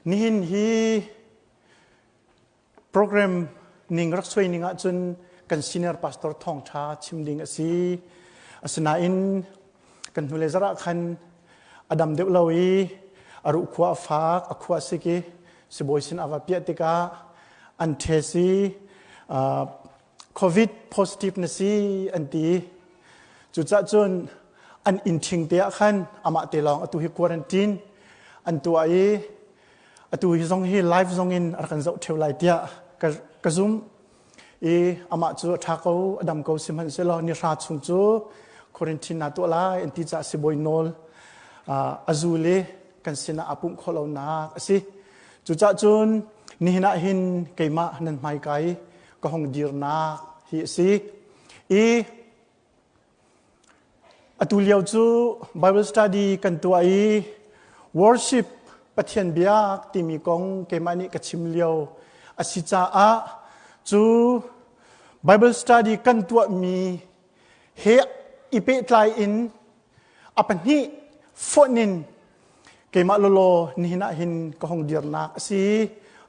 Nihin hi program ning rak suai ning ahcun kan senior pastor thawngṭha chim ding a si. Asinain kan hnulei zarh ah khan a dam deuh lo i a ruhkhua a fak, a khua a sik i sibawi sin a va piah tikah an test i COVID positive na si an ti. Cucaah cun an inn ṭhing te ah khan amah te lawng atu hi quarantine an tuah i atu hi zong hi live zong in a rak kan zoh ṭheo lai tiah ka, ka zumh. I amah cu a ṭha ko, a dam ko sihmanhsehlaw ni hra chung cu quarantine naa tuah lai an ti caah sibawi nawl a zul i kan sinah aa pumh khawh lonak a si. Cucaah cun nihin ah hin keimah nan hmaika i ka hung dirnak hi a si. I atu lio cu Bible study kan tuah i worship Pathian biak timi kong keimah nih ka chim lio a si caah cu Bible study kan tuahmi he i pehtlai in a pahnih fonh in keimah lawlaw nihin ah hin ka hong dirnak a si.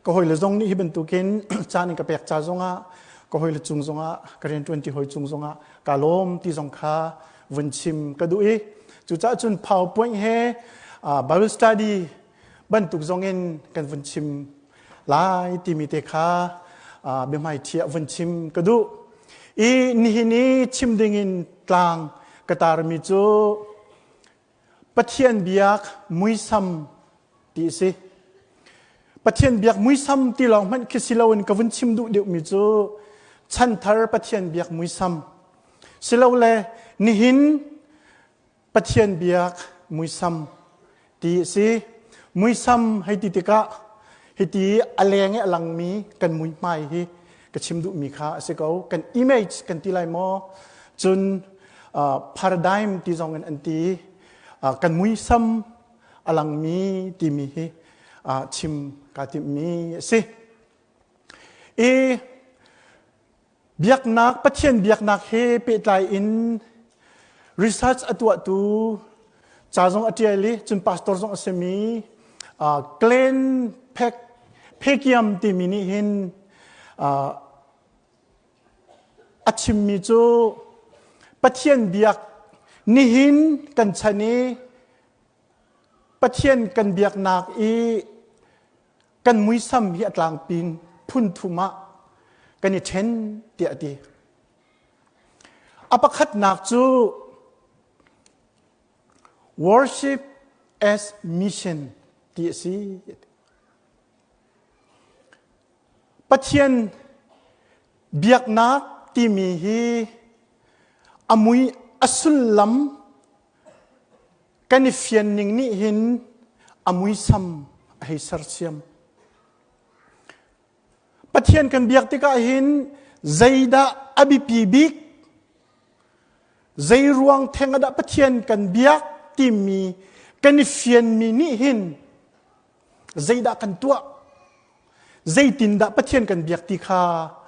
Ka hawile zong nih hi bantukin caan in ka pek ca zongah ka hawile cung zongah ka rianṭuanṭi hawi cung zongah ka lawm ti zong kha vun chim ka duh i cucaah cun PowerPoint he Bible study bantuk zongin kan vun chim lai timi te kha biahmaiṭhi ah vun chim ka duh. I nihin i chim dingin tlang ka tarmi cu Pathian biak muisam ti a si. Pathian biak muisam ti lawng hmanh khi si loin ka vun chim duh deuhmi cu chanthar Pathian biak muisam silole nihin Pathian biak muisam ti a si. Muisam hei ti tikah hiti a leng i a langmi kan muihmai hi ka chim duhmi kha a si ko. Kan image kan ti lai maw? Cun uh, paradigm ti zong in an ti. Uh, kan muisam a langmi timi hi uh, chim kaa timhmi a si. I Biaknak, Pathian biaknak he pehtlai in research a tuahtu ca zong a ṭial i cun pastor zong a simi uh, Glenn Peck, Pekiam timi nih hin uh, a chimmi cu Pathian biak nihin kan chan i Pathian kan biaknak i kan muisam hi a tlangpin phun thum ah kan i ṭhen tiah a ti. A pakhatnak cu worship as mission ti a si. Pathian biaknak timi hi a mui a sullam Kan i fian ning nih hin a muisam a hei sersiam. Pathian kan biak tikah hin zeidah a biapi bik, zei ruang theng ah dah Pathian kan biak timi kan i fianmi nih hin zeidah kan tuah, zeitindah Pathian kan biak ti kha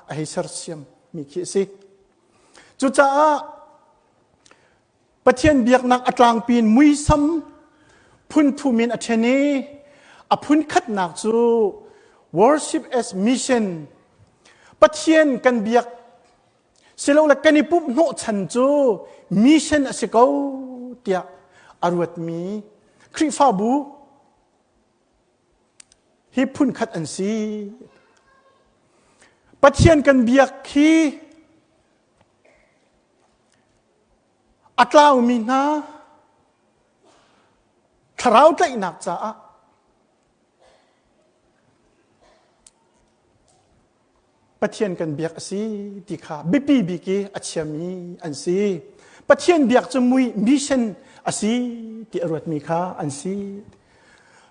a hei sersiam mi khi a si. Cucaah Pathian biaknak a tlangpi in muisam phun thum in a ṭhen i a phun khatnak cu worship as mission Pathian kan biak silole kan i pumh hnawhchan cu mission a si ko tiah a ruatmi Khrihfabu hi phun khat an si. Pathian kan biak hi A tlaumi hna thlarau tlaihnak caah Pathian kan biak a si ti kha biapi bik i a chiami an si. Pathian biak cu mui mission a si ti a ruatmi kha an si.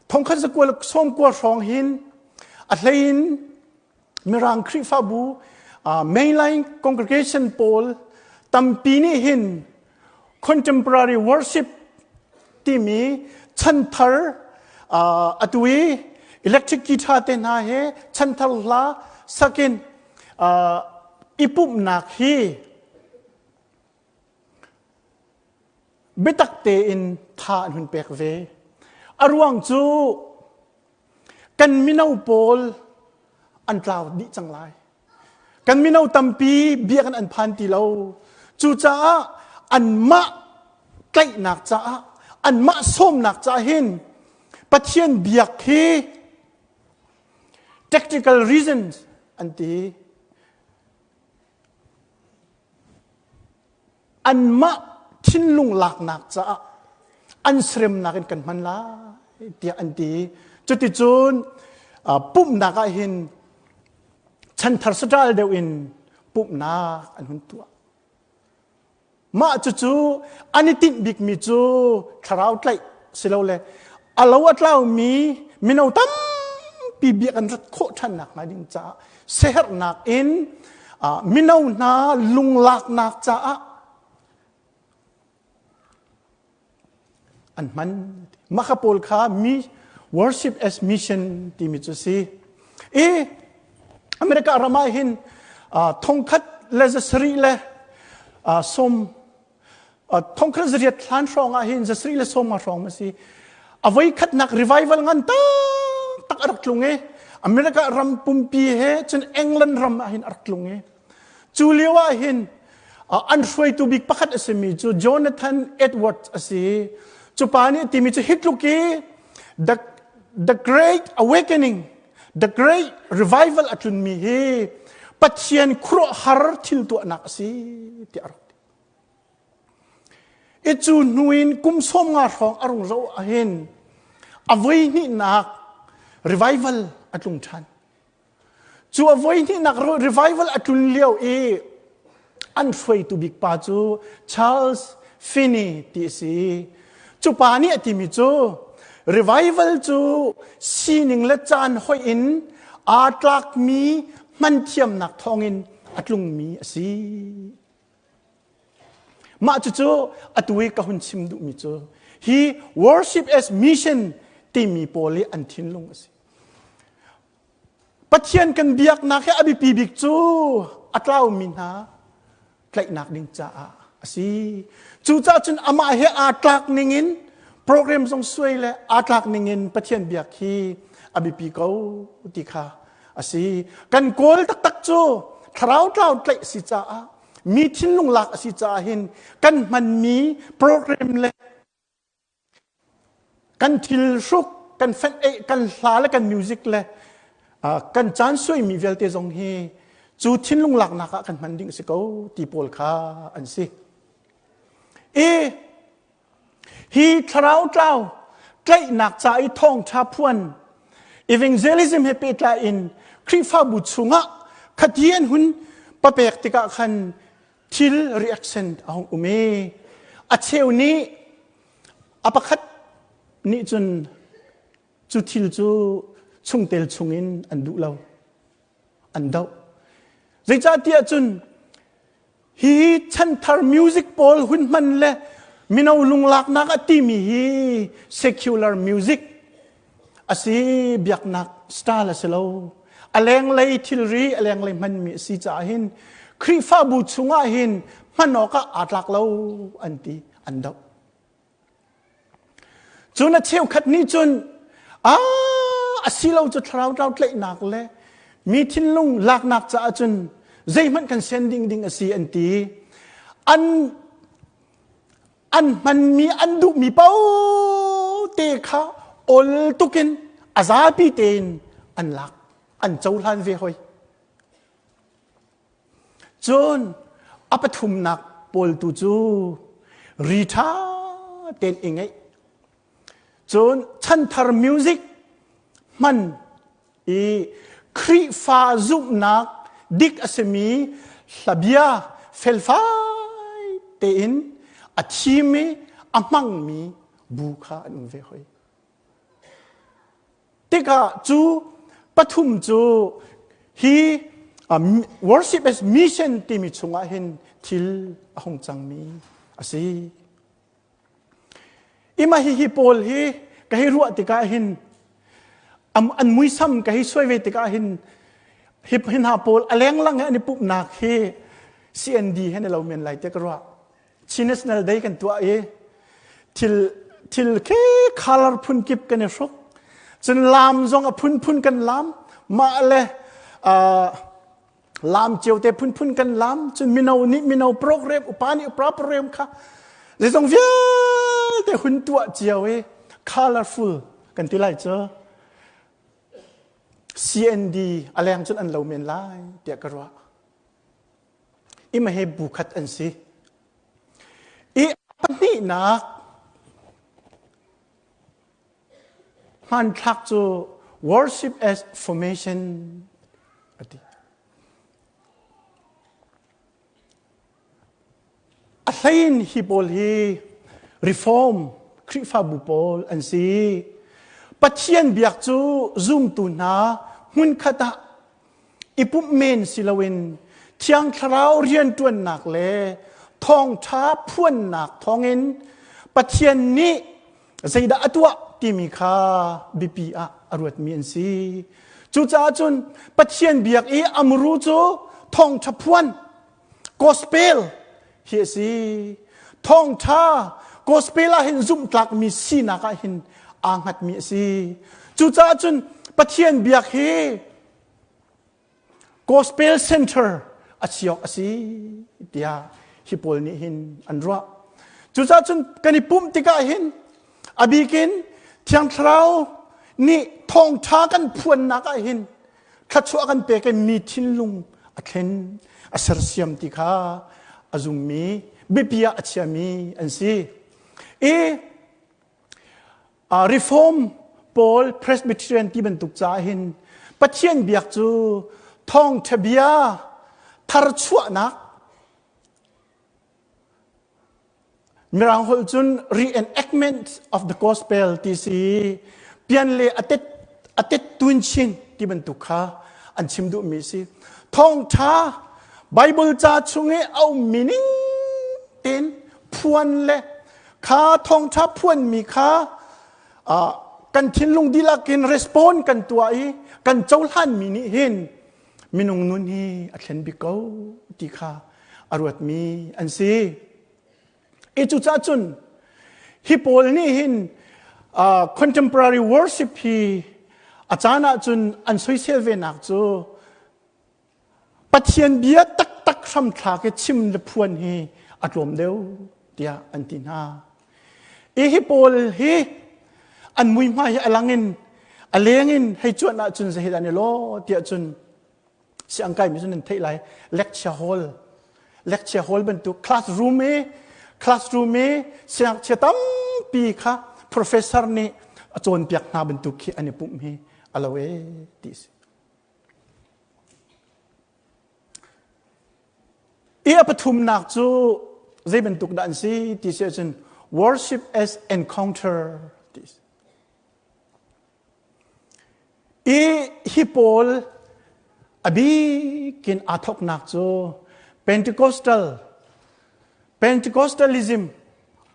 Thongkhat zakua sawm kua hrawng hin a hlei in Mirang Khrihfabu uh, mainline congregation pawl tampi nih hin contemporary worship timi chanthar uh, atu i electric guitar te hna he chanthar hla sakin uh, i pumhnak hi biatak tein tha an hun pek ve. A ruang cu. Kan mino pawl an tlau dih cang lai. Kan mino tampi biakinn an phan ti lo. Cucaah anmah tlaihnak caah, anmah sawmnak caah hin Pathian biak hi tactical reasons an ti. Anmah thinlung laknak caah an seremnak in kan hman lai tiah an ti. Cuticun pumhnak ah hin chanthar saṭal deuh in pumhnak an hun tuah. Mah cucu an i tinh bikmi cu thlarau tlaih silole a lo a tlaumi mino tampi biak an rat khawh ṭhannak hnga ding caah siaherhnak in mino hna lunglaknak caah an hman. Mah kha pawl kha mi worship as mission timi cu si. I America ram ah hin thongkhat le zasarih le sawm thongkhat zariat hlan hrawng ah hin zasarih le sawm hrawng a si. A voi khatnak revival ngan tak tak a rak tlung i America ram pumpi he cun England ram ah hin a rak tlung i Cu lio ah hin an hruaitu bik pakhat a simi cu Jonathan Edwards a si. Cu pa nih a timi cu hi tluk i the, the great awakening, the great revival a tlunmi hi Pathian khuaruahhar thil tuahnak a si tiah a rak ti. I cu hnu in kum 50 hrawng a rung zoh ahhin a voi hnihnak revival a tlung ṭhan. Cu a voihnihnak revival a tlun lio i an hruaitu bik pa cu Charles Finney ti a si. Cu pa nih a timi cu revival cu sining le caan hoih in aa tlakmi hmanthiamnak thawngin a tlungmi a si. Mah cucu atu i ka hun chim duhmi cu hi worship as mission timi pawl i an thinlung a si. Pathian kan biaknak hi a biapi bik cu a tlaumi hna tlaihnak ding caah a si. Cucaah cun amah he aa tlak ningin program zong suai le aa tlak ningin Pathian biak hi a biapi ko ti kha a si. Kan kawl taktak cu thlarau tlau tlaih a si caah mi thinlung lak a si caah hin kan hmanmi program le Kan thil hruk, kan fenh eh, kan hla le kan music le kan caan suaimi vialte zong hi cu thinlung laknak ah kan hman ding a si ko ti pawl kha an si. I hi thlarau tlau tlaihnak ca i thawngṭha phuan evangelism he pehtlai in Khrihfabu chungah khati an hun papek tikah khan thil reaction a hung um i a cheu nih a pakhat nih cun cu thil cu chungtel chungin an duh lo an doh zeicahtiah cun hi chanthar music pawl hun hman le mino lunglaknak a timi hi secular music a si biaknak style a si lo a lenglei thilri a lenglei hmanmi a si caah hin Khrihfabu chungah hin hman awkah aa tlak lo an ti an doh cun a cheukhat nih cun a a si lo cu thlarau tlau tlaihnak le mi thinlung laknak caah cun zeihmanh kan sen ding ding a si an ti an an hmanmi an duhmi paoh te kha ol tukin a zapi tein an lak an cohlan ve hoi cun a pathumnak pawl tu cu ri ṭha tein i ngeih cun chanthar music hman i Khrihfa zumhnak dik a simi hlabia felfai tein a thim i a hmangmi bu kha an um ve hoi. Tikah cu pathum cu hi worship as mission timi chungah hin thil a hung cangmi a si. Ima hihi pawl hi ka hei ruah tikah hin an muisam ka hei suai ve tikah hin hi hna pawl a lenglang he an i pumhnak hi CND he na lo men lai te ka ruah. Chin National Day kan tuah i thil thil khi color phun kip kan i hruk. Cun lam zong a phunphun kan lam. Mah le lam cio te phunphun kan lam. Cun mino nih mino program, upa nih upa program kha zeizong vialte hun tuah cio i colorful kan ti lai cu. CND a leng cun an lo men lai tiah ka ruah. Ima he bu khat an si. I pahnihnak hmanthlak cu worship as formation a ti. A hlein hi pawl hi reform Khrihfabu pawl an si. Pathian biak cu zumtu hna hmunkhat ah i pumh men si loin Thiang Thlarau rianṭuannak le thawngṭha phuannak thawngin Pathian nih zeidah a tuah timi kha biapi ah a ruatmi an si. Cucaah cun Pathian biak i a muru cu thawngṭha phuan gospel hi a si. Thawngṭha gospel ah hin zumhtlakmi sinak ah hin aa hngatmi a si. Cucaah cun Pathian biak hi Gospel Center a si awk a si tiah hi pawl nih hin an ruah. Cucaah cun kan i pumh tikah hin a bikin Thiang Thlarau nih thawngṭha kan phuannak ah hin thluachuah kan pek i mi thinlung a thlen a sersiam ti kha a zummi biapi ah a chiami an si. I Reform pawl Presbyterian ti bantuk caah hin Pathian biak cu thawngṭha bia tharchuahnak Mirang holh cun reenactment of the gospel ti si pian le atet atet tun chin ti bantuk kha an chim duhmi si thawngṭha Bible ca chung i a ummi ning tein phuan le Kha thawngṭha phuanmi kha kan thinlung dihlak in respond kan tuah i kan cohlanmi nih hin minung nun hi a thlen bik ko ti kha a ruatmi an si. I cucaah cun hi pawl nih hin contemporary worship hi a caan ahcun an soisel ve nak cu Pathian bia taktak hramthlak i chim le phuan hi a tlawm deuh tiah an ti hna. I hi pawl hi an muihmai hi a lang in a leng in hei cuanh ahcun zei dah ni law tiah cun siang kaimi cun nan theih lai lecture hall lecture hall bantuk classroom i classroom i siangngakchia tampi kha professor nih a cawnpiak hna bantuk khi an i pumh hi a lo e ti si. I a pathumnak cu zei bantuk dah an si ti si ahcun worship as encounter ti si. I hi pawl a bikin aa thawknak cu Pentecostal Pentecostalism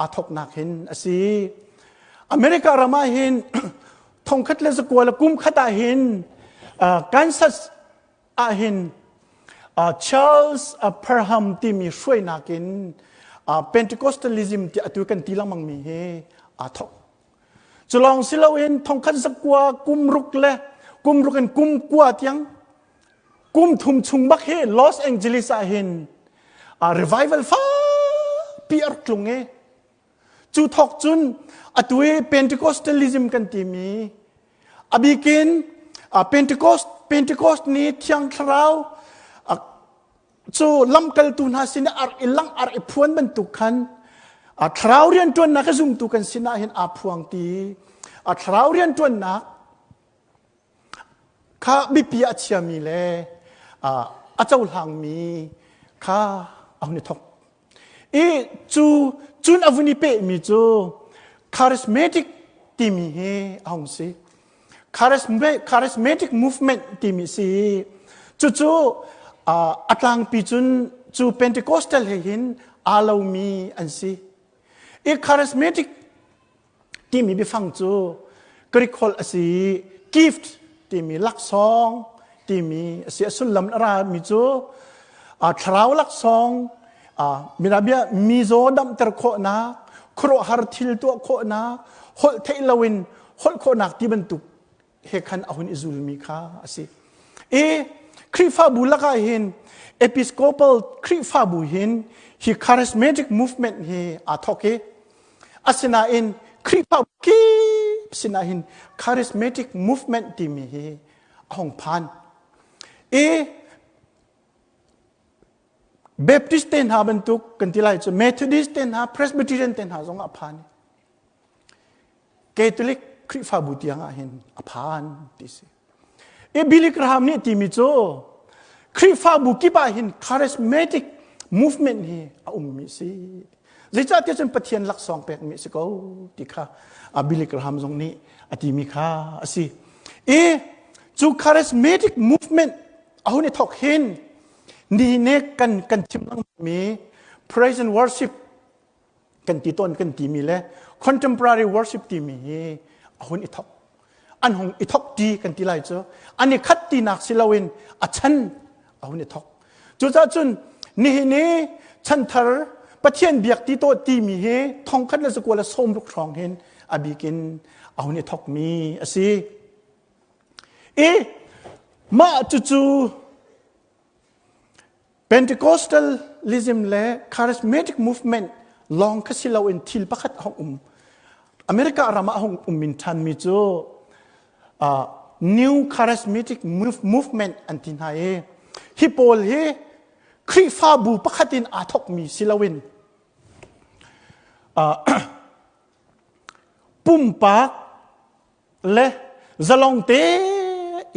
aa thawknak hin a si. America ram ah hin thongkhat le zakua le kum khat ah hin Kansas ah hin Charles Parham timi hruainak in Pentecostalism ti atu kan ti lengmang mi hi aa thawk. Cu lawng si loin thongkhat zakua kum ruk le kum ruk in kum kua tiang kum thum chung bak hi Los Angeles ah hin revival fapi a rak tlung i cu thawk cun atu i Pentecostalism kan timi a bikin Pentecost Pentecost ni Thiang Thlarau cu lamkaltu hna sin ar i lang ar i phuan bantuk khan thlarau rianṭuannak a zumtu kan sinah hin aa phuang ti thlarau rianṭuannak Kha biapi a chiami le a cohlangmi kha a hun i thawk. I cu cun a vun i pehmi cu charismatic timi hi a hung si. Charismatic movement timi si. Cucu a tlangpi cun cu Pentecostal he hin aa lomi an si. I charismatic timi biafang cu Greek holh a si i gift timi laksawng timi a si. A sullam a rami cu thlarau laksawng mirabia mizaw damter khawhnak, khuaruahhar thil tuah khawhnak, holh theih loin holh khawhnak ti bantuk. he khan a hun i zulmi kha a si. I Khrihfabu lakah hin Episcopal Khrihfabu hin hi charismatic movement hi aa thawk i asinain Khrihfabu kip sinah hin charismatic movement timi hi a hung phan. I Baptist te hna bantuk kan ti lai cu Methodist te hna Presbyterian te hna zong a phan. Catholic Khrihfabu tiang ah hin a phan ti si. I Billy Graham nih timi cu Khrihfabu kip ah hin charismatic movement hi a ummi si. Zeicahtiah cun Pathian laksawng pekmi si ko ti kha Billy Graham zong nih a timi kha a si. I cu charismatic movement a hun i thawk hin ni ne kan kan chim lengmangmi praise and worship kan ti tawn kan timi le contemporary worship timi hi a hun i thawk an hung i thawk ti kan ti lai cu an i khat tinak si loin a chan a hun i thawk cucaah cun nihin i chanthar Pathian biak ti to timi hi thongkhat le zakua le sawmruk hrawng hin a bikin a hun i thawkmi a si i mah cucu Pentecostalism le charismatic movement lawng kha si loin thil pakhat a hung um. America ram ah a hung um min ṭhanmi cu uh, New Charismatic Movement an ti hna i hi pawl hi Khrihfabu pakhat in aa thawkmi si loin uh, pumpak le zalong te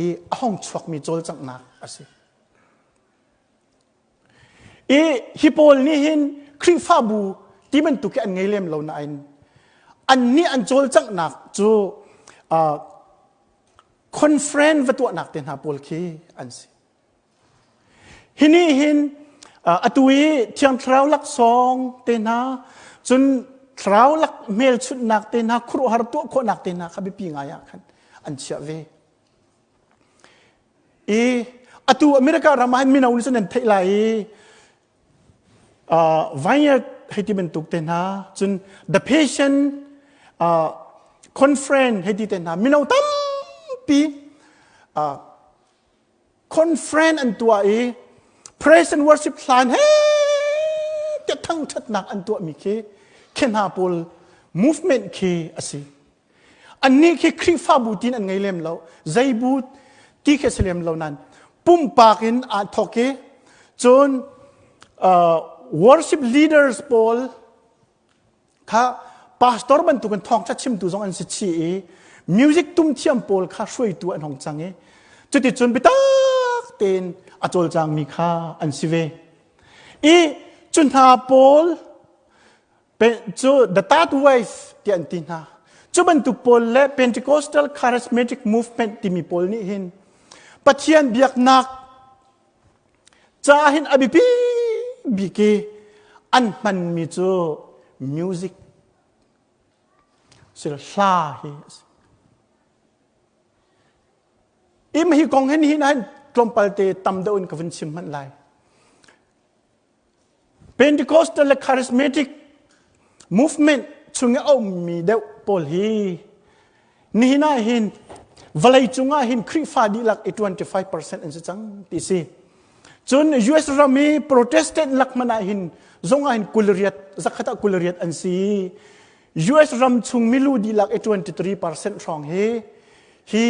i a hong chuakmi cawlcanghnak a si. I hi pawl nih hin Khrihfabu ti bantuk hi an ngei lem lo nain an nih an cawlcanghnak cu uh, conference va tuahnak te hna pawl khi an si. Hi nih hin uh, atu i Thiang Thlarau laksawng te hna cun thlarau lak hmelchunhnak te hna khuaruahhar tuah khawhnak te hna kha biapi ngai ah khan an chiah ve. I atu America ram ah hin mino nih cun an theih lai i uh, vineyard hei ti bantuk te hna cun the patient uh, conference hei ti te hna mino tampi uh, conference an tuah i praise and worship hlan he te thangthatnak an tuahmi khi khi hna pawl movement khi a si Annih khi Khrihfabu tin an ngei lem lo. Zei bu ti khi a si lem lo nain pumpak in aa thawk i cun uh, worship leaders pawl kha pastor bantukin thawngṭha chimtu zong an si chih i music tum thiam pawl kha hruaitu an hong cang i cuticun biatak tein a cawlcangmi kha an si ve. I cu hna pawl cu the third wave tiah an ti hna. Cu bantuk pawl le Pentecostal Charismatic Movement timi pawl nih hin Pathian biaknak ca hin a biapi bik i an hmanmi cu music sil hla hi a si. Im hi kong hin hin hin tlawmpal te tam deuh in ka vun chim hmanh lai. Pentecostal le Charismatic movement chung i a ummi deuh pawl hi nihin ah hin vawlei cungah hin Khrihfa dihlak i 25% an si cang ti si. Cun US ram i Protestant lak hmanh ah hin zong ah hin kulriat zakhat ah kulriat an si. US ram chung milu dihlak i 23% hrawng hi hi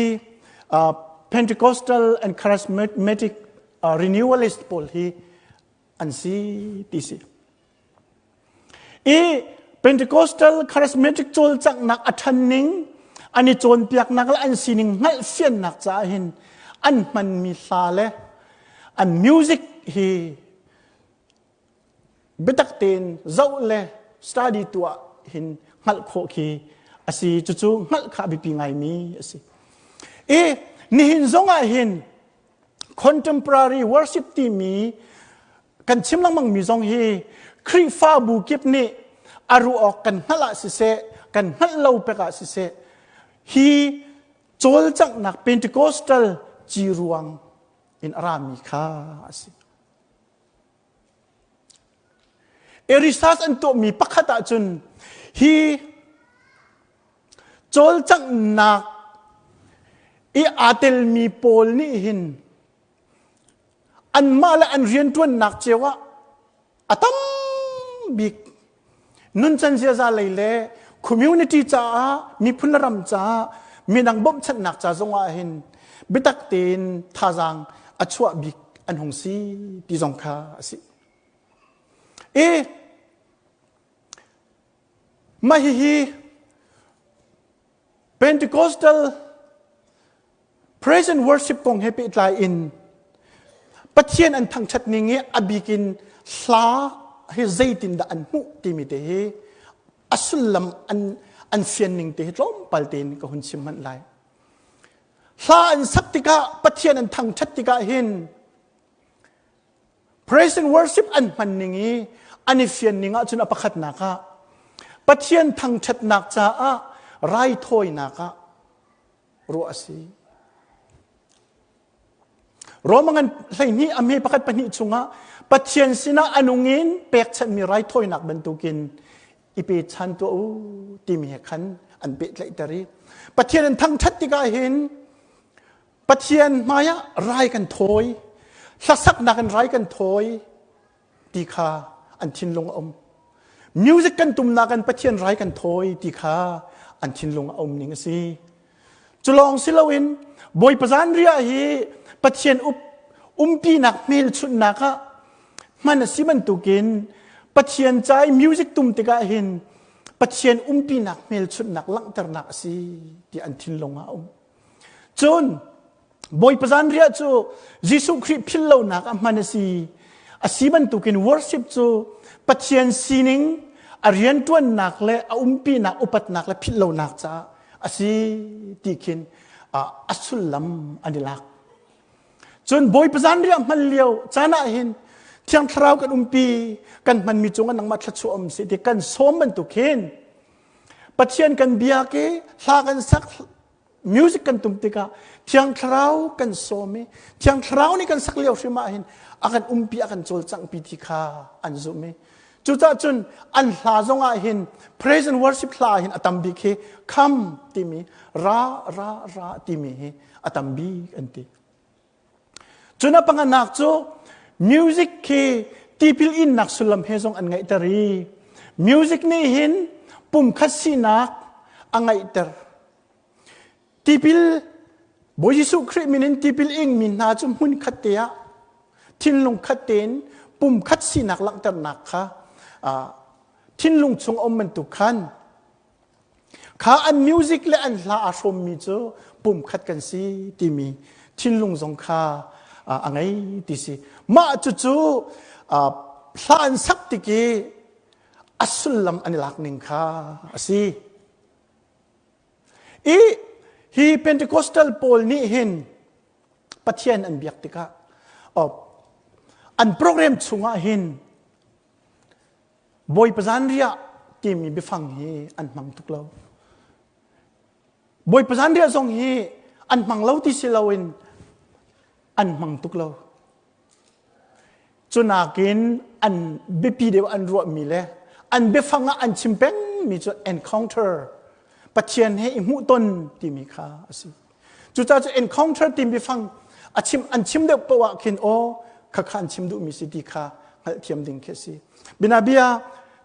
uh, Pentecostal and Charismatic uh, renewalist pawl hi an si ti si. I Pentecostal charismatic cawlcanghnak a ṭhan ning an i cawnpiaknak le an sining hngalhfiannak caah hin an hmanmi hla le an music hi biatak tein zoh le study tuah hin hngalh khawh khi a si cucu hngalh kha a biapi ngaimi a si i nihin zong ah hin contemporary worship timi kan chim lengmang mi zong hi Khrihfabu kip nih a ruah awk kan hngalh ah siseh kan hngalh lo pek ah siseh hi cawlcanghnak Pentecostal ci ruang in a rami kha a si. Research an tuahmi pakhat ahcun hi cawlcanghnak. I aa telmi pawl nih hin anmah le an rianṭuannak cio ah a tam bik nuncan ziaza lei le community caah miphun le ram caah midang bawmhchanhnak ca zong ah hin biatak tein thazaang a chuah bik an hung si ti zong kha a si. I mah hihi Pentecostal praise and worship kong he pehtlai in Pathian an thangṭhat ning i a bik in hla hi zeitindah an hmuh timi te hi a sullam an an fian ning te hi tlawmpal tein ka hun chim hmanh lai. Hla an sak tikah Pathian an thangṭhat tikah hin Praise and worship an hman ning i an i fian ning ahcun a pakhatnak ah Pathian thangṭhatnak caah raithawinak ah ruah a si. Roma ngan 12 a hme pakhat pahnih chungah Pathian sinah a nung in pekchanhmi raithawinak bantukin i pe chan tuah u timi he khan an pehtlaihter i Pathian an thangṭhat tikah hin Pathian hmaiah rai kan thawi, hlasaknak in rai kan thawi ti kha an thinlung a um. Music kan tumnak in Pathian rai kan thawi ti kha an thinlung a um ning a si. Cu lawng si loin Bawipa zanriah hi Pathian up umpinak hmelchunhnak ah hman a si bantukin Pathian ca i music tum tikah hin Pathian umpinak hmelchunhnak langhternak a si ti an thinlung ah a um. Cun Bawipa zanriah cu Jesuh Khrih philhlonak ah hman a si. A si bantukin worship cu Pathian sining, a rianṭuannak le a umpinak upatnak le philhlonak caah a si ti khin a sullam an i lak. Cun Bawipa zanriah hman lio caan ah hin Thiang Thlarau kan umpi, kan hmanmi cungah nangmah thluachuah um seh ti kan sawm bantuk hin Pathian kan biak i hla kan sak music kan tum tikah Thiang Thlarau kan sawm i Thiang Thlarau nih kan sak lio hrim ah hin a kan umpi a kan cawlcanghpi ti kha an zumh i cucaah cun an hla zong ah hin praise and worship hla ah hin a tam bik hi come timi ra ra ra timi hi a tam bik an ti. Cun a panganak cu music khi tipil innak sullam he zong an ngaihter i music nih hin pumkhat sinak a ngaihter. Tipil Bawi Jesuh Khrih min in tipil ingmi hna cu hmun khat te ah thinlung khat tein pumkhat sinak langhternak kha thinlung chung um bantuk khan Kha an music le an hla aa hrawmmi cu pumkhat kan si timi thinlung zong kha a ngei ti si. Mah cucu hla an sak tik i a sullam an i lak ning kha a si. I hi Pentecostal pawl nih hin Pathian an biak tikah an program chungah hin Bawipa zanriah timi biafang hi an hmang tuk lo. Bawipa zanriah zong hi an hmang lo ti si loin an hmang tuk lo. Cunakin an biapi deuh an ruahmi le an biafang ah an chim pengmi cu encounter Pathian he i hmuhton timi kha a si. Cucaah cu encounter timi biafang a chim an chim deuh poah ah khin aw khakha an chim duhmi si ti kha hngalhthiam ding khi a si. Binabia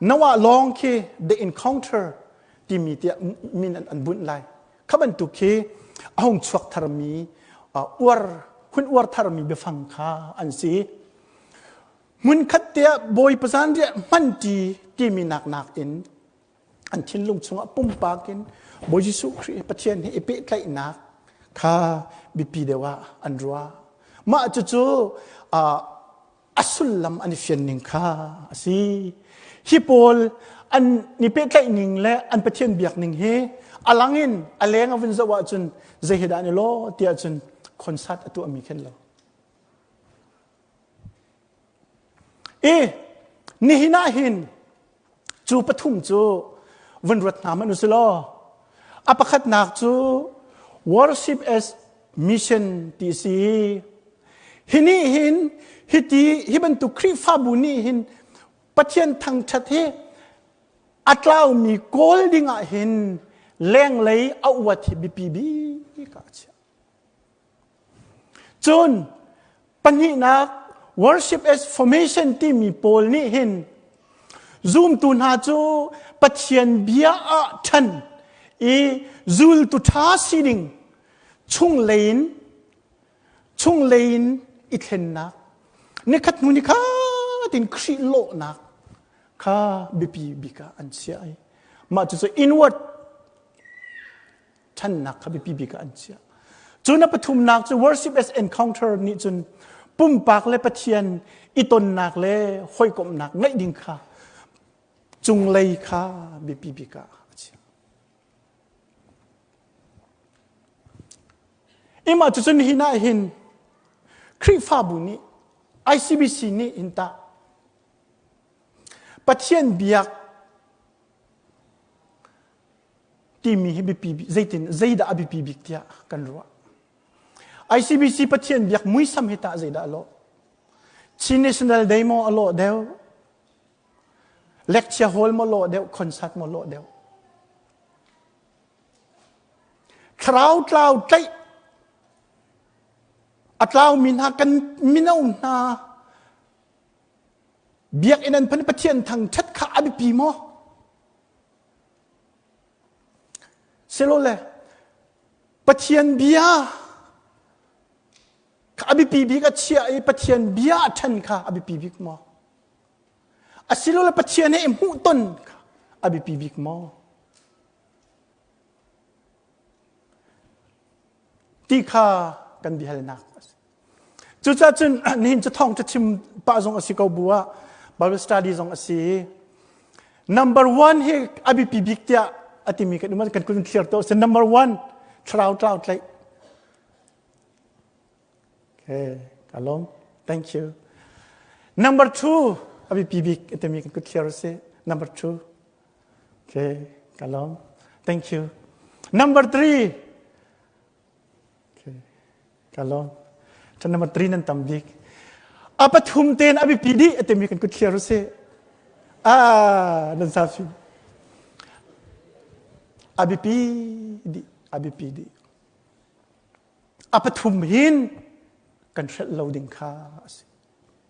Noah lawng khi the encounter timi tiah min an, an bunh lai. Kha bantuk khi a hung chuak tharmi uar hun uar tharmi biafang kha an si. Hmunkhat tiah Bawipa zanriah hmanṭi timi nak nakin an thinlung chungah pumpak in Bawi Jesuh Khrih Pathian he i pehtlaihnak kha biapi deuh ah an ruah. Mah cucu a sullam an i fian ning kha a si. Hi pawl an i pehtlaih ning le an Pathian biak ning hi a lang in a leng a vun zoh ahcun zei he dah an i law tiah cun concert a tuahmi khin lo. I nihin ah hin cu pathum cu vun ruat hna hmanh usih law a pakhatnak cu worship as mission ti si hi nih hin hiti hi bantuk Khrihfabu nih hin Pathian thangṭhat hi a tlaumi kawl ding ah hin lenglei a uat hi biapi bik ah a chiah. Cun pahnihnak worship as formation timi pawl nih hin zumtu hna cu Pathian bia ah ṭhan i zultu ṭha sining chunglei in chunglei in i thlennak nikhat hnu nikhat in Khrih lawhnak kha biapi bik ah an chiah i mah cucu inward ṭhannak kha biapi bik ah an chiah. Cun a pathumnak cu worship as encounter nih cun pumpak le Pathian i tonnak le hawikomhnak ngeih ding kha cunglei kha biapi bik ah a chiah. Imah cucun hi ah hin Khrihfabu nih ICBC nih hin tah Pathian biak timi hi biapi zeitin zeidah a biapi bik tiah kan ruah. ICBC Pathian biak muisam hi tah zeidah a lawh? Chin National Day maw a lawh deuh? Lecture hall maw lawh deuh? Concert maw lawh deuh? Thlarau tlau tlaih a tlaumi hna kan mino hna biakinn an phan Pathian thangṭhat kha a biapi maw? Silole Pathian bia kha a biapi bik a chiah i Pathian bia a ṭhen kha a biapi bik maw? Asilole Pathian he i hmuhton kha a biapi bik maw? Ti kha kan biahalnak a si. Cucaah cun nihin cu thawng chim pah zong a si ko bu ah Bible study zong a si. Number one hi a biapi bik tiah a timi kan um kan kun clear to si number one thlarau tlau tlaih. Okay, ka lawm. Thank you. Number two a biapi bik a timi kan kun clear si. Number two. Okay, ka lawm. Thank you. Number three Ka lawm. Chan number 3 nan tam bik. A pathum ten a biapi dih a timi kan kut thliar usih. Ah, nan sa fi. A biapi dih, a biapi dih. A pathum hin kan hrelh lo ding kha a si.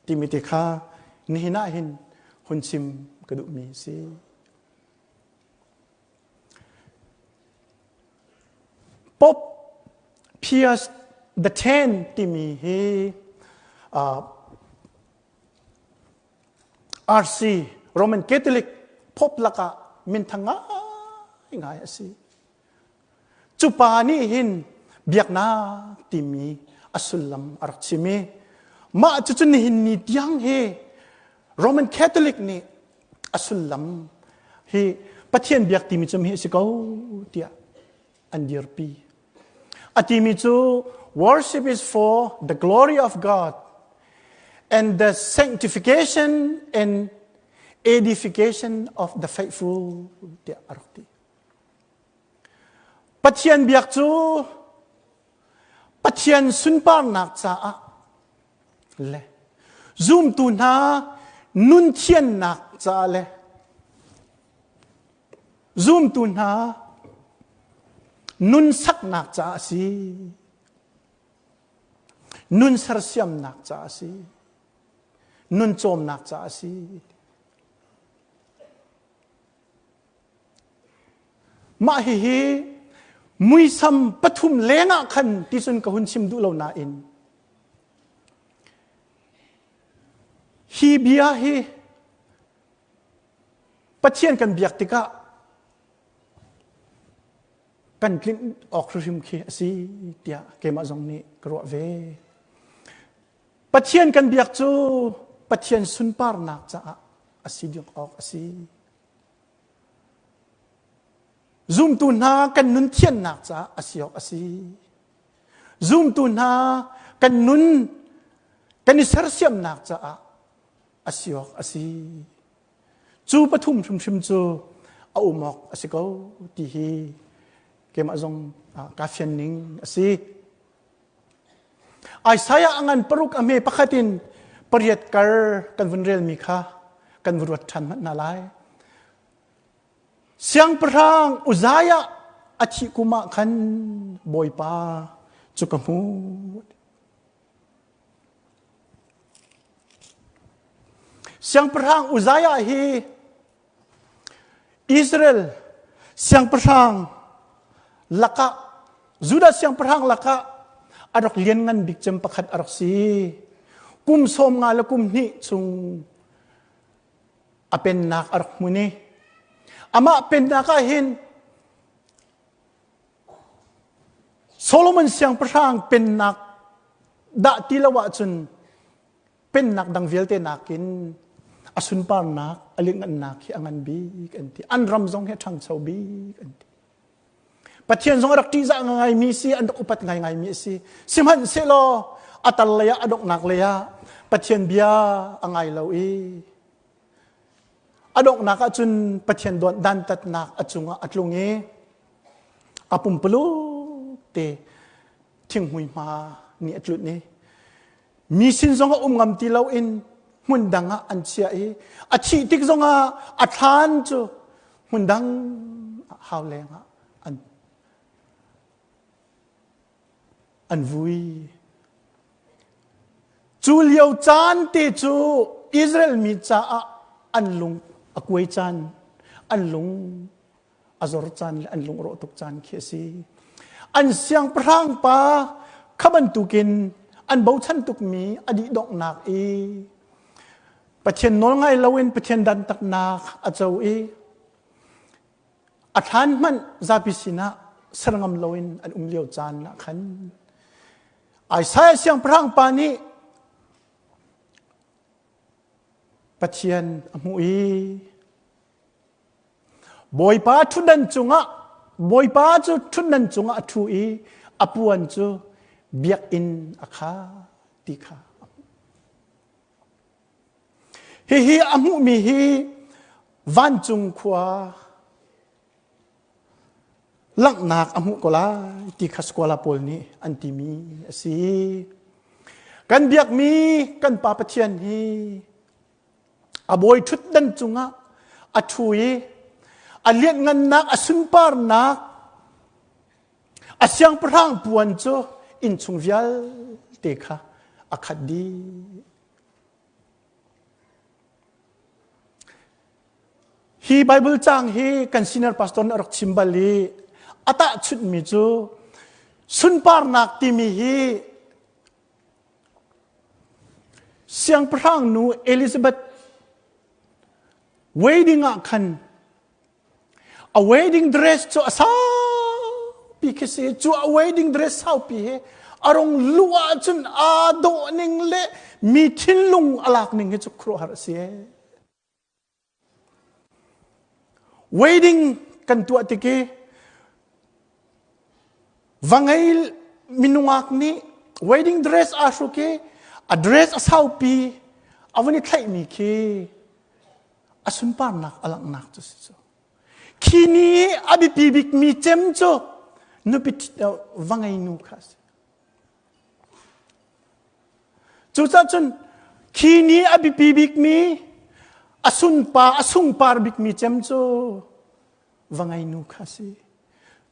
Timi te kha nihin ah hin hun chim ka duhmi a si. Pope Pius the X timi hi uh, RC Roman Catholic Pope lakah minthang ngaingai a si. Cu pa nih hin biaknak timi a sullam a rak chim i mah cucu nihin ni tiang hi Roman Catholic nih a sullam hi Pathian biak timi cu hi a si ko tiah an dirpi. A timi cu worship is for the glory of God and the sanctification and edification of the faithful tiah a rak ti. Pathian biak cu Pathian sunparnak caah le zumtu hna nun thiannak caah le zumtu hna nun saknak caah a si. Nun sersiamnak caah a si. Nun cawmnak caah a si. Mah hihi muisam pathum lengah khan ti cun ka hun chim duh lo nain hi bia hi Pathian kan biak tikah kan tlinh awk hrimhrim khi a si tiah keimah zong nih ka ruah ve. Pathian kan biak cu Pathian sunparnak caah a si ding awk a si. Zumtu hna kan nun thiannak caah a si awk a si. Zumtu hna kan nun kan i sersiamnak caah a si awk a si. Cu pathum hrimhrim cu a um awk a si ko ti hi keimah zong kaa fian ning a si. Isaiah a ngan paruk a hme pakhat in pariat kar kan vun relmi kha kan vun ruat ṭhan hmanh hna lai. Siangpahrang Uzziah a thih kum ah khan Bawipa cu ka hmuh. Siangpahrang Uzziah hi Israel siangpahrang lakah Judah siangpahrang lakah a rak lianngan bik cem pakhat a rak si. Kum sawm nga le kum hnih chung a pennak a rak hmun i amah pennak ah hin Solomon siangpahrang pennak dah ti lo ahcun pennak dang vialte nakin a sunparnak a lianhngannak hi a ngan bik an ti. An ram zong hi a ṭhangcho bik an ti. Pathian zong a rak ṭihzah ngaingaimi si, an rak upat ngaingaimi a si. Sihmanhsehlaw a tal lei ah a donghnak lei ah Pathian bia a ngai lo i A donghnak ahcun Pathian dantatnak a cungah a tlung i a pumpuluk te thinghmui hma nih a tlunh i mi sin zong a um ngam ti loin hmun dang ah an chiah i a thih tik zongah a thlan cu hmun dang hau leng ah an an vui. Cu lio caan te cu Israel mi caah an lung a kuai caan, an lung a zor caan le an lung rawh tuk caan khi a si. An siangpahrang pa kha bantukin an bochan tukmi a dih donghnak i Pathian nawl ngai loin Pathian dantatnak a co i A thlan hmanh zapi sinah ser ngam loin an um lio caan ah khan Isaiah siangpahrang pa nih Pathian a hmuh i Bawipa ṭhutdan cungah Bawipa cu ṭhutdan cungah a ṭhu i a puan cu biakinn a kha ti kha a hmuh. Hihi a hmuhmi hi vancung khua langhnak a hmuh ko lai ti kha skola pawl nih an timi a si. Kan biakmi kan Pa Pathian hi a bawi ṭhutdan cungah a ṭhu i a lianhngannak a sunparnak A siangpahrang puan cu innchung vialte kha a khat dih. Hi Bible caang hi kan senior pastor nih a rak chim bal i a tahchunhmi cu sunparnak timi hi siangpahrang nu Elizabeth wedding ah khan A wedding dress cu a saupi khi si. Cu a wedding dress saupi hi a rong luh ahcun aa dawh ning le mi thinlung a lak ning hi cu khuaruahhar a si. Wedding kan tuah tik i va ngei minungak nih wedding dress aa hruk i a dress a saupi a vun i thlaihmi khi a sunparnak a langhnak cu si cu khi ni i a biapi bikmi cem cu nupi va ngei nu kha a si cucaah cun khi ni a biapi bikmi a sunpa a sungpar bikmi cem cu va ngei nu kha a si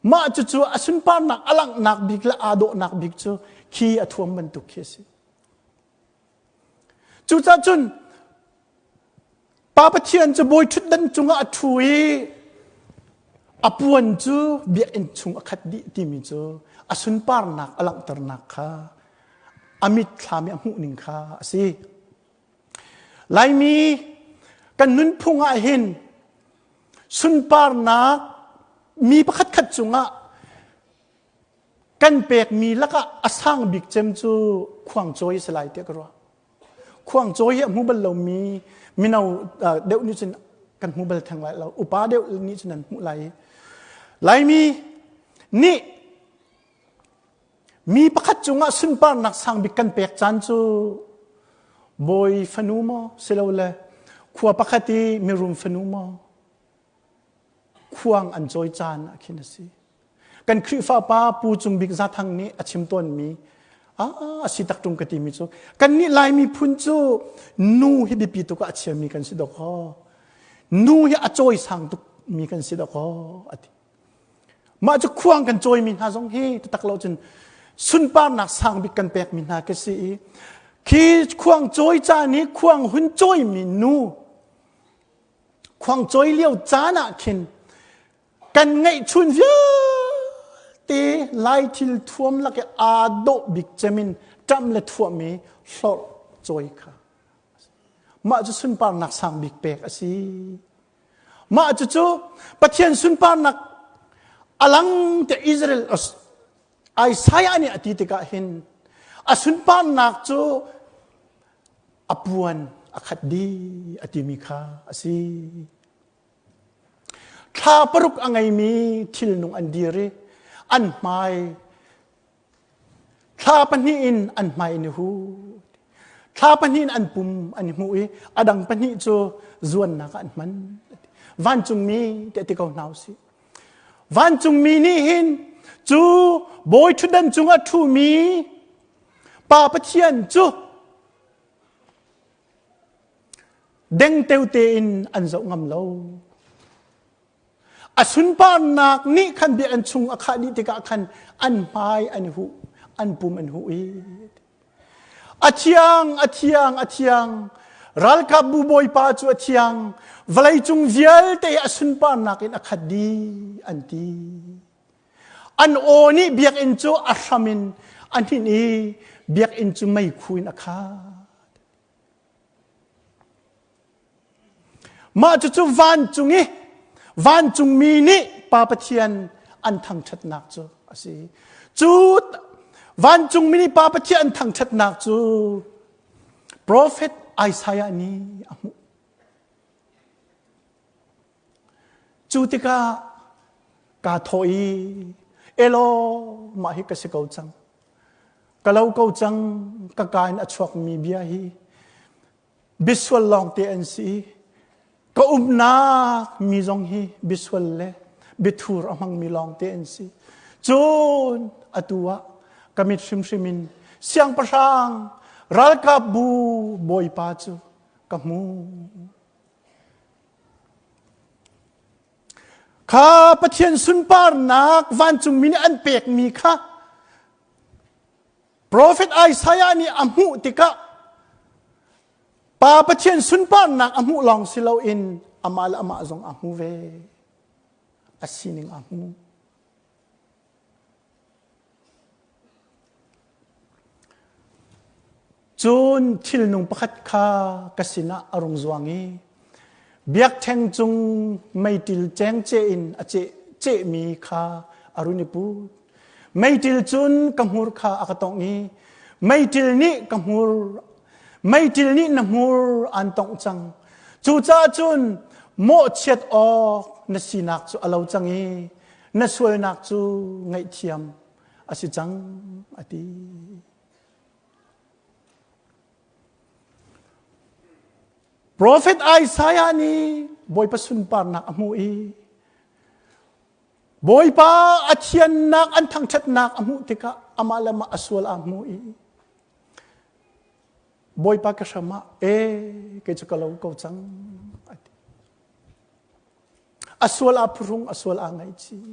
mah cucu a sunparnak a langhnak bik le aa dawhnak bik cu khi a thuam bantuk khi a si cucaah cun Pa Pathian cu bawi ṭhutdan cungah a ṭhu i a puan cu biakinn chung a khat dih timi cu a sunparnak a langhternak kha a mitthlam i a hmuhning kha a si. Laimi kan nunphung ah hin sunparnak mi pakhatkhat cungah kan pekmi lakah a sang bik cem cu khuangcawi a si lai tiah ka ruah. Khuangcawi hi a hmu bal lomi mino deuh nih cun kan hmu bal theng lai lo. Upa deuh nih cun an hmuh lai. Laimi nih mi pakhat cungah sunparnak sang bik kan pek caan cu bawi fanu maw silole khua pakhat i mirum fanu maw khuang an cawi caan ah khin a si. Kan Khrihfa pa Pu Cung Bik Zathang nih a chim tawnmi a si tak ṭung ka timi cu kannih Laimi phun cu nu hi biapi tuk ah a chiami kan si dawkaw nu hi a cawisang tukmi kan si dawkaw a ti. Mah cu khuang kan cawimi hna zong hi taktak lo cun sunparnak sang bik kan pekmi hna ka si i Khi khuang cawi caan i khuang hun cawimi nu khuang cawi lio caan ah khin kan ngeihchun vialte lai thil thuam lak i aa dawh bik cem in ṭamh le thuahmi hlorh cawi kha mah cu sunparnak sang bik pek a si. Mah cucu Pathian sunparnak a lang te Israel Isaiah nih a ti tikah hin a sunparnak cu a puan a khat dih a timi kha a si. Thla paruk a ngeimi thilnung an dir i an hmai thla pahnih in an hmai in i hu. Thla pahnih in an pum an i hmuh i a dang pahnih cu zuannak ah an hman. Vancungmi tiah ti ko hna usih. Vancungmi nih hin cu bawi ṭhutdan cungah ṭhumi Pa Pathian cu dengteo tein an zoh ngam lo. A sunparnak nih khan biakinn chung a khah dih tikah khan an hmai an i huh, an pum an huh i A thiang, a thiang, a thiang. Ralkapbu bawipa cu a thiang. Vawleicung vialte a sunparnak in a khat dih, an ti. An aw nih biakinn cu a hram in a hninh i biakinn cu meikhu in a khat. Mah cucu vancung i vancungmi nih Pa Pathian an thangṭhatnak cu a si. Cu vancungmi nih Pa Pathian an thangṭhatnak cu profet Isaiah nih a hmuh. Cu tikah kaa thawh i elaw mah hi ka si ko cang. Ka lo ko cang ka ka in a chuakmi bia hi Bisual lawngte an si. Ka umnak mi zong hi bisual le biathur a hmangmi lawngte an si. Cun atu ah ka mit hrimhrim in siangpahrang ralkapbu bawipa cu ka hmu. Kha Pathian sunparnak vancungmi nih an pekmi kha Profet Isaiah nih a hmuh tikah Pa Pathian sunparnak a hmuh lawng si loin amah le amah zong a hmu ve. A sining a hmu. Cun thilnung pakhat kha ka sinah a rung zuang i biakṭheng cung meiṭil cengce in a ceh cehmi kha a run i put. Meiṭil cun ka hmur kha a ka tongh i meiṭil nih ka hmur meiṭil nih na hmur aan tongh cang. Cucaah cun mawhchiat awk na sinak cu a lo cang i na sualnak cu ngaihthiam a si cang a ti. Profet Isaiah nih Bawipa sunparnak a hmuh i Bawipa a thiannak an thangṭhatnak a hmuh tikah amah le amah a sual aa hmu i Bawipa ka hram ah e kei cu ka lo ko cang a ti. A sual aa phuhrung a sual aa ngaihchih.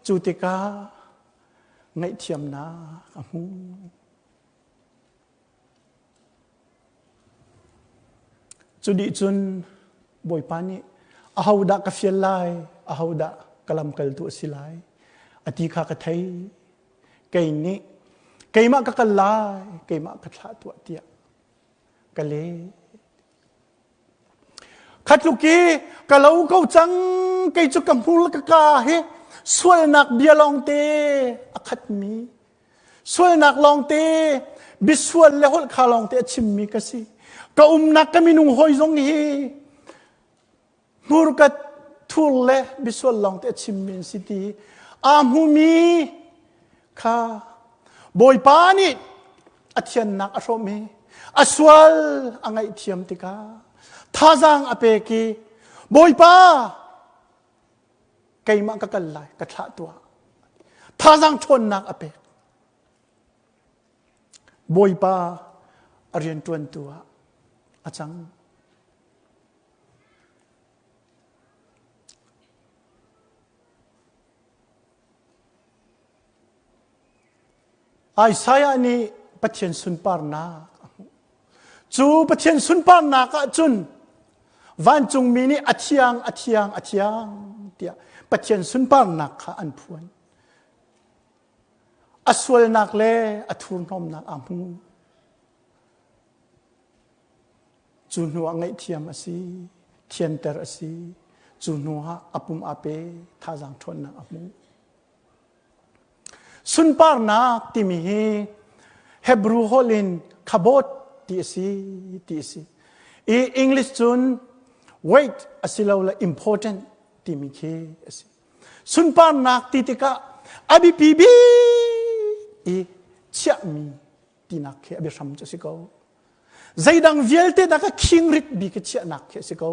Cu tikah ngaihthiamnak a hmu. Cu dih cun Bawipa nih ahodah ka fial lai, ahodah ka lamkaltu a si lai, a ti kha ka thei. Kei nih keimah ka kal lai, keimah ka thlah tuah tiah ka leh. Khatluk i ka lo ko cang, kei cu ka hmur ka ka hi sualnak bia lawngte a khatmi Sualnak lawngte, bisual le holh kha lawngte a chimmi ka si. Ka umnak ka minung hawi zong hi hmurka thur le bisual lawngte a chimmi an si ti. Aa hmumi kha Bawipa nih a thiannak a hrawm i a sual a ngaihthiam tikah thazaang a pek i Bawipa keimah ka kal lai ka thlah tuah thazaang ṭhawnnak a pek bawipa a rianṭuantu ah a cang Isaiah nih Pathian sunparnak a hmuh. Cu Pathian sunparnak ah cun vancungmi nih a thiang, a thiang, a thiang tiah Pathian sunparnak kha an phuan. A sualnak le a thurhnawmnak aa hmu. Cu hnu ah ngaihthiam a si, thianter a si. Cu hnu ah a pum aa pe, thazaang ṭhawnnak a hmu. Sunparnak timi hi Hebrew holh in khabot ti a si ti a si. I English cun weight asilole important timi khi a si. Sunparnak ti tikah a biapi bik i chiahmi tinak khi a biahram cu a si ko. Zeidang vialte dah ka khingrit bik i chiahnak khi a si ko.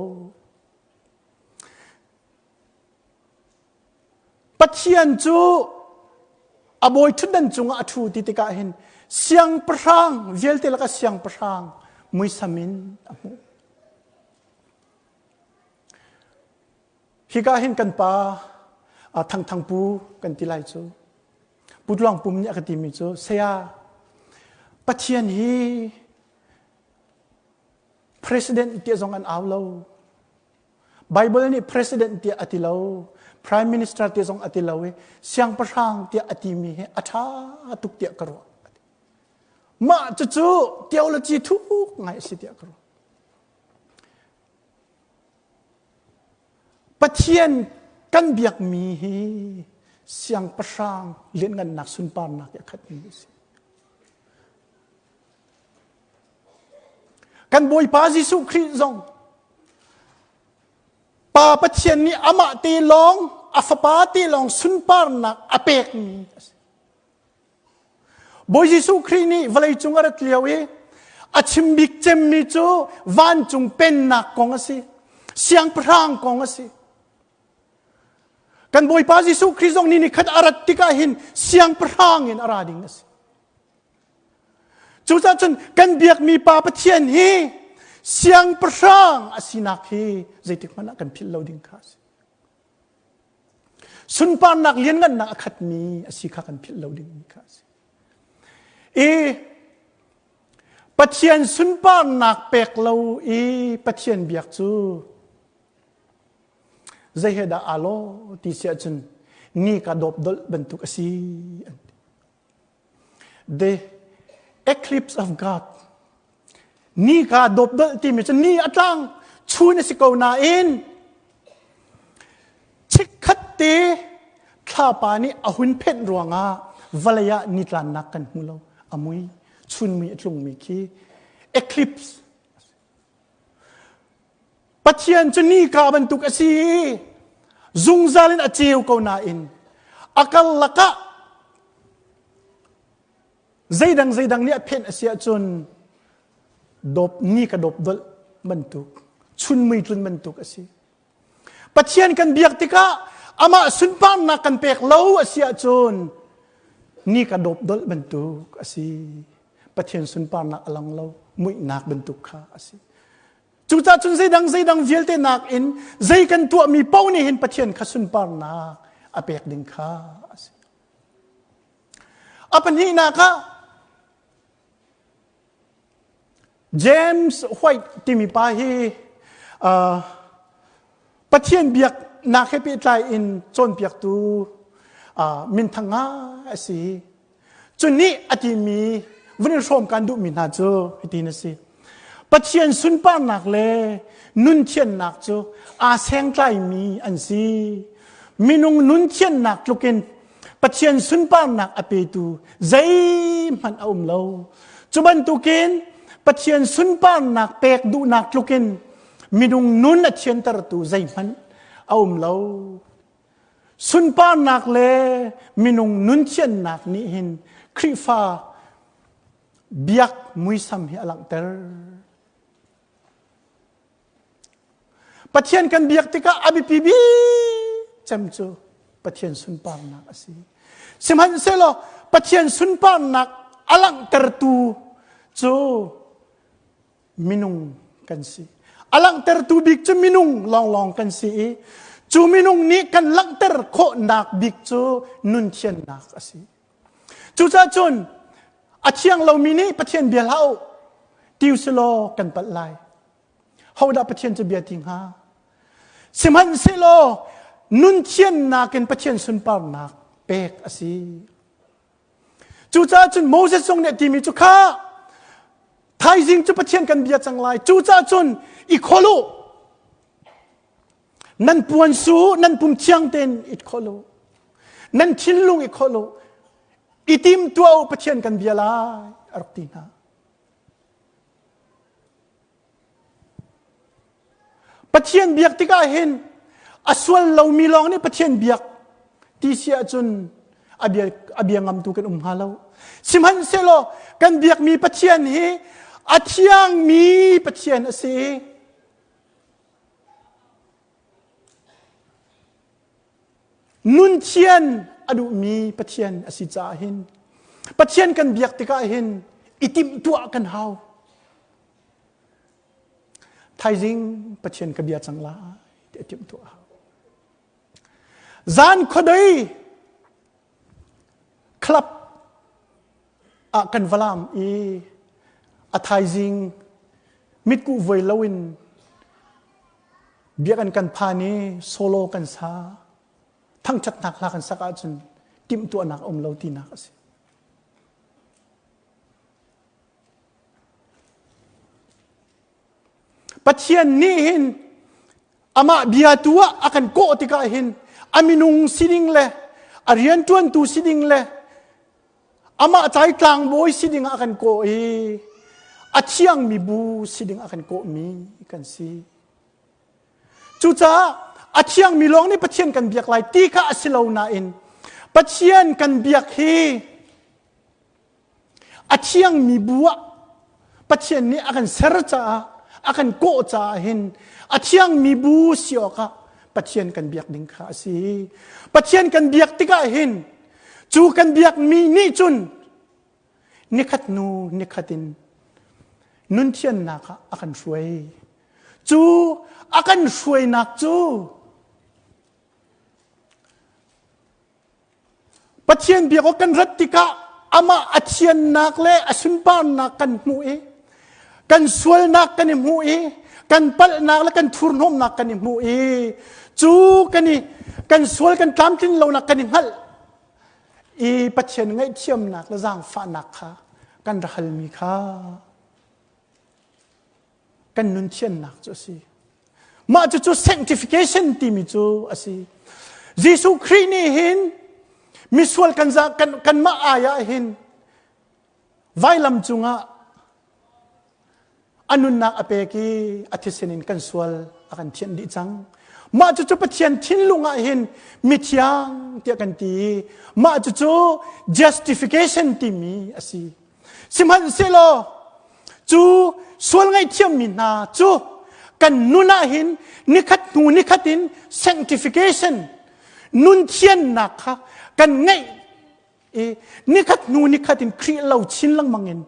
Pathian cu a bawi ṭhutdan cungah a ṭhu ti tikah hin siangpahrang vialte lakah siangpahrang muisam in a hmuh. Hika hin kan pa Thangthang Pu kan ti lai cu. Pu Tluang Pum nih a ka timi cu saya Pathian hi president tiah zong an au lo. Bible nih president tiah a ti lo, prime minister ti zong a ti lo i siangpahrang tiah a timi hi a ṭha tuk tiah ka ruah. Mah cucu theology thuk ngai a si tiah ka ruah. Pathian kan biakmi hi siangpahrang lianngannak sunparnak i a khatmi a si. Kan Bawipa Jesuh Khrih zong Pa Pathian nih amah te lawng a fapa te lawng sunparnak a pekmi a si. Bawi Jesuh Khrih nih vawleicung a rat lio i a chim bik cemmi cu vancung pennak kong a si. Siangpahrang kong a si. Kan Bawipa Jesuh Khrih zong nih nikhat a rat tikah hin siangpahrang in a ra ding a si. Cucaah cun kan biakmi Pa Pathian hi siangpahrang a sinak hi zeitik hmanh ah kan philh lo ding kha a si. Sunparnak lianngannak a khatmi a si kha kan philh lo dingmi kha a si. I Pathian sunparnak pek lo i Pathian biak cu zei he dah aa lawh ti si ahcun ni ka dawp dolh bantuk a si an ti. The eclipse of God. Ni ka dawpdolh timi cu ni a tlang chun a si ko nain chikkhat te thlapa nih a hun phenh ruangah vawlei ah nitlannak kan hmu lo a mui chun mui a tlungmi khi eclipse Pathian cu nika bantuk a si i zungzal in a ceu ko nain a karlak ah zeidang zeidang nih a phenh a si ahcun dawp ni ka dawp dolh bantuk chunmui tlun bantuk a si. Pathian kan biak tikah amah sunparnak kan pek lo a si ahcun ni ka dawp dolh bantuk a si. Pathian sunparnak a lang lo muihnak bantuk kha a si. Cucaah cun zeidang zeidang vialte nakin zei kan tuahmi paoh nih hin Pathian kha sunparnak a pek ding kha a si. A pahnihnak ah James White timi pa hi uh, Pathian biaknak he pehtlai in cawnpiaktu uh, minthang ngai a si. Cu nih a timi vun in hrawm kan duhmi hna cu hitin a si. Pathian sunparnak le nun thiannak cu aa sengtlaimi an si. Minung nun thiannak tlukin Pathian sunparnak a petu zeihmanh a um lo. Cu bantukin Pathian sunparnak pek duhnak tlukin minung nun a thiantertu zeihmanh a um lo. Sunparnak le minung nun thiannak nih hin Khrihfa biak muisam hi a langhter. Pathian kan biak tikah a biapi bik cem cu Pathian sunparnak a si. Sihmanhsehlaw Pathian sunparnak a langhtertu cu minung kan si. A langhtertu bik cu minung lawnglawng kan si i cu minung nih kan langhter khawhnak bik cu nun thiannak a si. Cucaah cun A thiang lomi nih Pathian bia hlah u ti usilaw kan palh lai. Hodah Pathian cu bia ti hnga? Sihmanhsehlaw nun thiannak in Pathian sunparnak pek a si. Cucaah cun Moses zong nih a timi cu kha thaizing cu Pathian kan bia cang lai. Cucaah cun i khol u. Nan puan su, nan pum thiang tein i khol u. Nan thinlung i khol u. I tim tuah u Pathian kan bia lai a rak ti hna. Pathian biak tikah hin a sual lomi lawng nih Pathian biak ti si ahcun a bia, a bia ngamtu kan um hnga lo. Sihmanhsehlaw kan biakmi Pathian hi a thiangmi Pathian a si. Nun thian a duhmi Pathian a si caah hin Pathian kan biak tikah hin i timhtuah kan hau. Thaizing Pathian ka bia cang lai ti a timhtuah a hau. Zan khuadei club ah kan valam i a thaizing mitkuh voi loin biakinn kan phan i solo kan sa thangṭhatnak hla kan sak ahcun timhtuahnak a um lo tinak a si. Pathian nih hin amah bia tu ah a kan kawh tikah hin a minung sining le a rianṭuantu sining le amah cai tlangbawi si ding ah a kan kawh i a thiangmi bu si ding ah a kan kawhmi kan si. Cucaah a thiangmi lawng nih Pathian kan biak lai ti kha a si lo nain Pathian kan biak hi A thiangmi bu ah Pathian nih a kan ser caah a kan kawh caah hin a thiangmi bu si awkah Pathian kan biak ding kha a si. Pathian kan biak tikah hin cu kan biakmi nih cun nikhat hnu nikhat in nun thiannak ah a kan hruai. Cu a kan hruainak cu Pathian biak awk kan rat tikah amah a thiannak le a sunparnak kan hmuh i kan sualnak kan i hmuh i kan palhnak le kan thurhnawmnak kan i hmuh i cu kan i kan sual kan tlamtlin lonak kan i hngalh i Pathian ngaihthiamnak le zaangfahnak kha kan ra halmi kha kan nun thiannak cu a si. Mah cucu sanctification timi cu a si. Jesuh Khrih nih hin misual kan za kan kanmah ai ah hin vailam cungah a nunnak a pek i a thisen in kan sual a kan thianh dih cang. Mah cucu Pathian thinlung ah hin mithiang tiah kan ti i mah cucu justification timi a si. Sihmanhsehlaw cu sual ngaihthiammi hna cu kan nun ah hin nikhat hnu nikhat in sanctification nun thiannak kha kan ngeih i nikhat hnu nikhat in Khrih lo chin lengmang in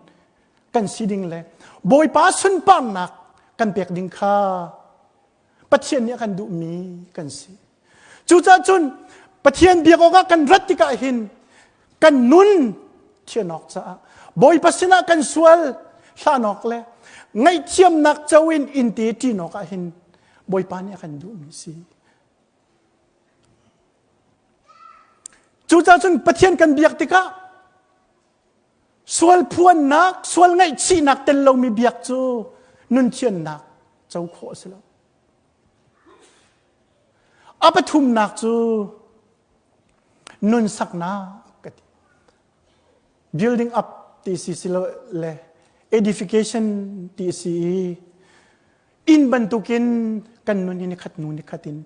kan si ding le Bawipa sunparnak kan pek ding kha Pathian nih a kan duhmi kan si. Cucaah cun Pathian biak awkah kan rat tikah hin kan nun thian awk caah Bawipa sinah kan sual hlan awk le ngaihthiamnak co in inn te ṭin awk ah hin Bawipa nih a kan duhmi si. Cucaah cun Pathian kan biak tikah Sual phuannak, sual ngaihchihnak tel lomi biak cu nun thiannak co khawh a si lo. A pathumnak cu nun saknak ka ti. Building up ti si si lo le edification ti si i inn bantukin kan nun hi nikhat nu nikhat in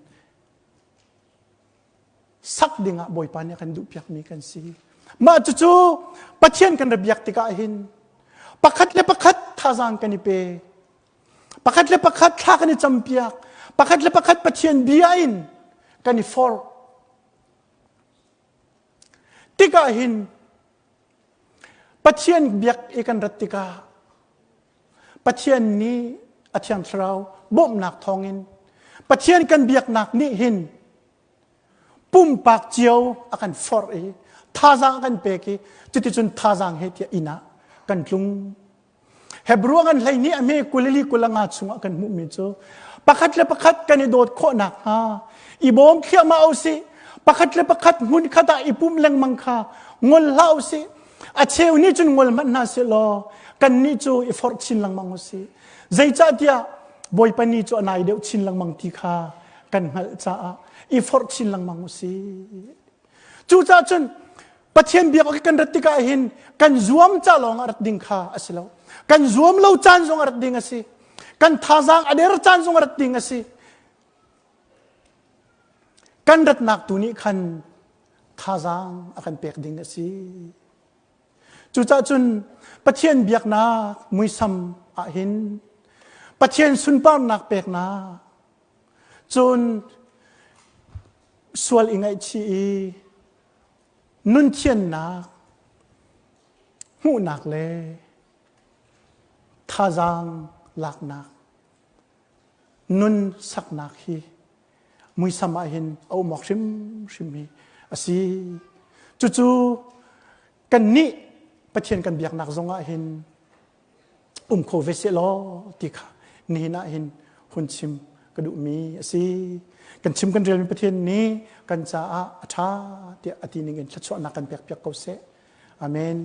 sak dingah Bawipa nih a kan duhpiakmi kan si. Mah cucu Pathian kan ra biak tikah hin pakhat le pakhat thazaang kan i pe. Pakhat le pakhat thla kan i campiak. Pakhat le pakhat Pathian bia in kan i forh. Tikah hin Pathian biak i kan rat tikah Pathian nih a Thiang Thlarau bawmhnak thawngin Pathian kan biaknak nih hin pumpak cio a kan forh i thazaang a kan pek i cuticun thazaang he tiah inn ah. kan tlung. Hebrew ngan 12 a hme 24 25 chungah kan hmuhmi cu pakhat le pakhat kan i dawt khawh nakhnga i bawm thliahmah usih. Pakhat le pakhat hmun khat ah i pum lengmang kha ngol hlah usih. A cheu nih cun ngol hmanh hna seh law kannih cu i forh chin lengmang usih. Zeicahtiah Bawipa ni cu a nai deuh chin lengmang ti kha kan hngalh caah i forh chin lengmang usih. Cucaah cun Pathian biak awk kan rat tikah hin kan zuam ca lawng ah rat ding kha a si lo. Kan zuam lo caan zong a rat ding a si. Kan thazaang a der caan zong a rat ding a si. Kan ratnak tu nih khan thazaang a kan pek ding a si. Cucaah cun Pathian biaknak muisam ah hin Pathian sunparnak peknak cun sual i ngaihchih i nun thiannak hmuhnak le thazaang laknak nun saknak hi muisam ah hin a um awk hrimhrim hi a si. Cucu kannih Pathian kan biaknak zong ah hin um kho ve seh law ti kha nihin ah hin hun chim ka duhmi a si. Kan chim kan relmi Pathian nih kan caah a ṭha tiah a ti ning in thluachuahnak kan pek piak ko seh. Amen.